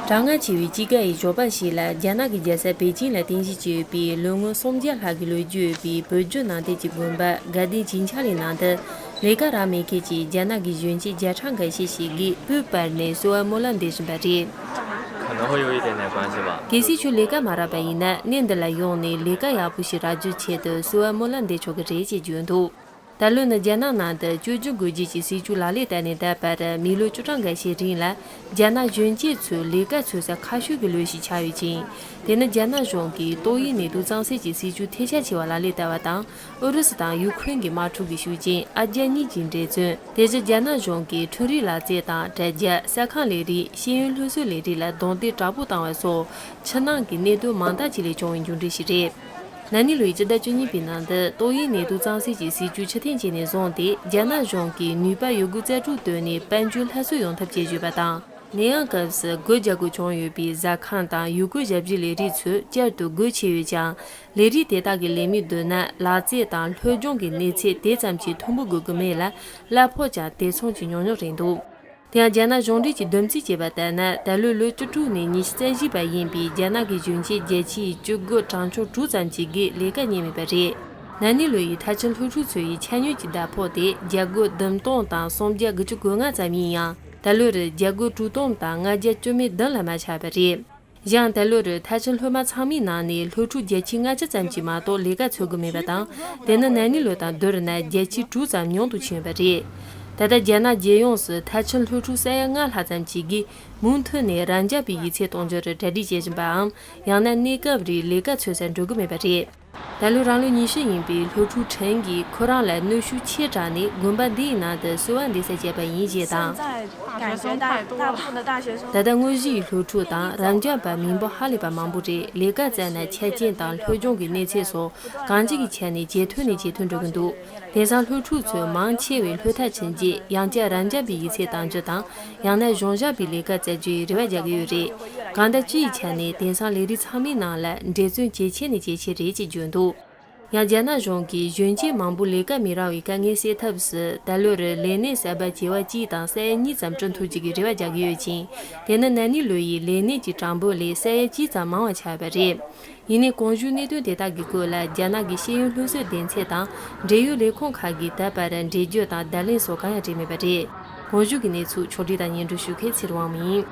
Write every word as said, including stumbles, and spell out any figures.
གྲངས་ངར་ཆེ་བའི་དཔྱིད་ཀ་ཡི་ཞོགས་པ་ཞིག་ལ། རྒྱ་ནག་གི་རྒྱལ་ས་པེ་ཅིང་ལ་རྟེན་གཞི་བྱས་ཡོད་པའི་ལོ་ངོ་སུམ་བརྒྱ་ལྷག་གི་ལོ་རྒྱུས་ཡོད་པའི་བོད་བརྒྱུད་ནང་བསྟན་གྱི་དགོན་པ་དགའ་ལྡན་ཇིང་ཆ་ལའི་ནང་དུ། ལས་ཀ་རག་མེད་མཁན་གྱི་རྒྱ་ནག་གི་གཞོན་སྐྱེས་བརྒྱ་ཕྲག་འགའ་ཤས་ཤིག་གིས་སྤོས་སྤར་ནས་གསོལ་བ་སྨོན་ལམ་འདེབས་བཞིན་པ་རེད། 可能会有一点点关系吧。 གལ་སྲིད་ཁྱོད་ལས་ཀ་མ་རག་པ་ཡིན་ན། གནས་འདི་ལ་ཡོང་ནས་ལས་ཀ་ཡག་པོ་ཞིག་རག་རྒྱུའི་ཆེད་དུ་གསོལ་བ་སྨོན་ལམ་འདེབས་ཆོག་གི་རེད་ཅེས་བརྗོད་འདུག། ད་ལོ་ནི་རྒྱ་ནག་ནང་དུ་བཅོས་སྒྱུར་སྒོ་འབྱེད་ཀྱི་སྲིད་བྱུས་ལག་ལེན་བསྟར་ནས་ད་བར་མི་ལོ་བཅུ་གྲངས་འགའ་ཤས་རིང་ལ། རྒྱ་ནག་གཞོན་སྐྱེས་ཚོའི་ལས་ཀ་འཚོལ་ས་ཁ་ཕྱོགས་ཀྱི་ལོ་ཞིག་ཆགས་ཡོད་ཅིང་། དེ་ནི་རྒྱ་ནག་གཞུང་གིས་ཏོག་དབྱིབས་ནད་དུག་གཙང་སེལ་གྱི་སྲིད་བྱུས་ཐེར་ཆ་ཆེ་བ་ལག་ལེན་བསྟར་བ་དང་། ཨུ་རུ་སུ་དང་ཡུ་ཁུ་རེན་གྱི་དམག་འཁྲུག་གི་ཤུགས་རྐྱེན། ཨ་རྒྱ་གཉིས་ཀྱི་འབྲེལ་མཐུན། དེ་བཞིན་རྒྱ་ནག་གཞུང་གིས་འཕྲུལ་རིག་ལག་རྩལ་དང་དྲ་རྒྱ། ས་ཁང་ལས་རིགས། ཤེས་ཡོན་སློབ་གསོའི་ལས་རིགས་ལ་རྡུང་རྡེག་དྲག་པོ་བཏང་བ་སོགས། ཕྱི་ནང་གི་གནད་དོན་མང་དག་ཅིག་ལས་བྱུང་བའི་མཇུག་འབྲས་ཤིག་རེད། ན་ནིང་ལོའི་སྤྱི་ཟླ་བཅུ་གཉིས་པའི་ནང་དུ་ཏོག་དབྱིབས་ནད་དུག་གཙང་སེལ་གྱི་སྲིད་བྱུས་ཕྱིར་འཐེན་བྱས་ནས་བཟུང་སྟེ། རྒྱ་ནག་གཞུང་གིས་ནུས་པ་ཡོད་རྒུ་རྩལ་སྤྲུགས་བཏོན་ནས་དཔལ་འབྱོར་སླར་གསོ་ཡོང་ཐབས་བྱེད་བཞིན་པ་དང་། ནད་ཡམས་སྐབས་སུ་སྒོ་རྒྱག་དགོས་བྱུང་ཡོད་པའི་ཟ་ཁང་དང་ཡུལ་སྐོར་ཞབས་ཞུའི་ལས་རིགས་ཚོས་བསྐྱར་དུ་སྒོ་ཕྱེ་ཡོད་ཀྱང་། ལས་རིགས་དེ་དག་གི་ལས་མི་བསྡུ་ན། ལག་རྩལ་དང་སློབ་སྦྱོང་གི་གནས་ཚད་དེ་ཙམ་གྱིས་མཐོན་པོ་དགོས་ཀྱི་མེད་ལ། གླ་ཕོགས་ཀྱང་དེ་མཚུངས་ཀྱི་ཉུང་ཉུང་རེད་འདུག། དེ་ཡང་རྒྱ་ནག་གཞུང་འབྲེལ་གྱིས་བསྡོམས་རྩིས་བྱས་པ་ལྟར་ན། ད་ལོའི་ལོ་བཅུ་དྲུག་ནས་ཉི་ཤུ་རྩ་བཞི་བར་ཡིན་པའི་རྒྱ་ནག་གི་གཞོན་སྐྱེས་བརྒྱ་ཆའི་བཅུ་དགུ་གྲངས་ཆུང་དྲུག་ཙམ་ཞིག་གིས་ལས་ཀ་རྙེད་མེད་པ་རེད། ན་ནིང་ལོ་ཡི་མཐར་ཕྱིན་སློབ་ཕྲུག་ཚོ་ཡི་ཆ་སྙོམས་ཀྱི་ཟླ་ཕོགས་དེ་བརྒྱ་དགུ་བདུན་སྟོང་དང་སུམ་བརྒྱ་དགུ་བཅུ་གོ་ལྔ་ཙམ་ཡིན་ཡང་། ད་ལོར་བརྒྱ་དགུ་དྲུག་སྟོང་དང་ལྔ་བརྒྱ་བཅུ་མེད་བདུན་ལ་མ་ཆག་པ་རེད། གཞན་ད་ལོར་མཐར་ཕྱིན་སློབ་མ་ཚང་མའི་ནང་ནས་སློབ་ཕྲུག་བརྒྱ་ཆའི་ལྔ་བཅུ་ཙམ་གྱིས་མ་གཏོགས་ལས་ཀ་འཚོལ་གྱི་མེད་པ་དང་། དེ་ནི་ན་ནིང་ལོ་དང་བསྡུར་ན་བརྒྱ་ཆའི་དྲུག་ཙམ་ཉུང་དུ་ཕྱིན་ཡོད་པ་རེད། ད་ལྟ་རྒྱ་ནག་རྒྱལ་ཡོངས་སུ་མཐར་ཕྱིན་སློབ་ཕྲུག་ས་ཡ་ལྔ་ལྷག་ཙམ་ཞིག་གིས་མུ་མཐུད་ནས་རབ་འབྱམས་པའི་ཡིག་ཚད་གཏོང་རྒྱུར་གྲ་སྒྲིག་བྱེད་བཞིན་པའམ། ཡང་ན་གནས་སྐབས་རེའི་ལས་ཀ་འཚོལ་སར་འགྲོ་གི་མེད་པ་རེད། ད་ལོ་རང་ལོ་ཉི་ཤུ་ཡིན་པའི་སློབ་ཕྲུག་ཁྲེན་གྱིས་ཁོ་རང་ལ་གནོན་ཤུགས་ཆེ་དྲགས་ནས་དགོན་པ་འདིའི་ནང་དུ་གསོལ་བ་འདེབས་སར་བཅར་བ་ཡིན་ཞེས་དང་། 现在感觉大大部分的大学生 ད་ལྟ་དངོས་གཞིའི་སློབ་ཕྲུག་དང་རབ་འབྱམས་པ་མི་འབོར་ཧ་ལས་པ་མང་པོ་རེད། ལས་ཀ་བཙལ་ན་ཆ་རྐྱེན་དང་སློབ་སྦྱོང་གི་གནས་ཚད་སོགས་གང་ཅི་གི་ཆ་ནས་ཇེ་མཐོ་ནས་ཇེ་མཐོར་འགྲོ་གི་འདུག། དེང་སང་སློབ་ཕྲུག་ཚོས་མང་ཆེ་བས་སློབ་མཐར་ཕྱིན་རྗེས་ཡང་བསྐྱར་རབ་འབྱམས་པའི་ཡིག་ཚད་གཏང་རྒྱུ་དང་། ཡང་ན་གཞུང་བཞག་པའི་ལས་ཀ་བཙལ་རྒྱུའི་རེ་བ་རྒྱག་གི་ཡོད་རེད། གང་ལྟར་སྤྱིའི་ཆ་ནས་དེང་སང་ལས་རིགས་ཚང་མའི་ནང་ལ་འབྲེལ་བརྩོན་ཇེ་ཆེ་ནས་ཇེ་ཆེ་རེད་ཅེས་བརྗོད་འདུག། ཡང་རྒྱ་ནག་གཞུང་གིས་གཞོན་སྐྱེས་མང་པོ་ལས་ཀ་མི་རག་པའི་དཀའ་ངལ་སེལ་ཐབས་སུ། ད་ལོར་ལས་གནས་གསར་པ་བྱེ་བ་གཅིག་དང་ས་ཡ་གཉིས་ཙམ་བསྐྲུན་ཐུབ་རྒྱུ་གི་རེ་བ་རྒྱག་གི་ཡོད་ཅིང་། དེ་ནི་ན་ནིང་ལོ་ཡི་ལས་གནས་ཀྱི་གྲངས་འབོར་ལས་ས་ཡ་གཅིག་ཙམ་མང་བ་ཆགས་པ་རེད། ཡིན་ནའི་གོང་ཞུས་གནད་དོན་དེ་དག་གི་སྐོར་ལ་རྒྱ་ནག་གི་ཤེས་ཡོན་སློབ་གསོའི་སྡེ་ཚན་དང་འབྲེལ་ཡོད་ལས་ཁུངས་ཁག་གིས་ད་བར་འགྲེལ་བརྗོད་དང་བརྡ་ལན་སོགས་གང་ཡང་སྤྲད་མེད་པ་རེད། གོང་ཞུས་ཀྱི་གནས་ཚུལ་ཕྱོགས་སྒྲིག་དང་སྙན་སྒྲོན་ཞུ་མཁན་ཚེ་རིང་དབང་མོ་ཡིན།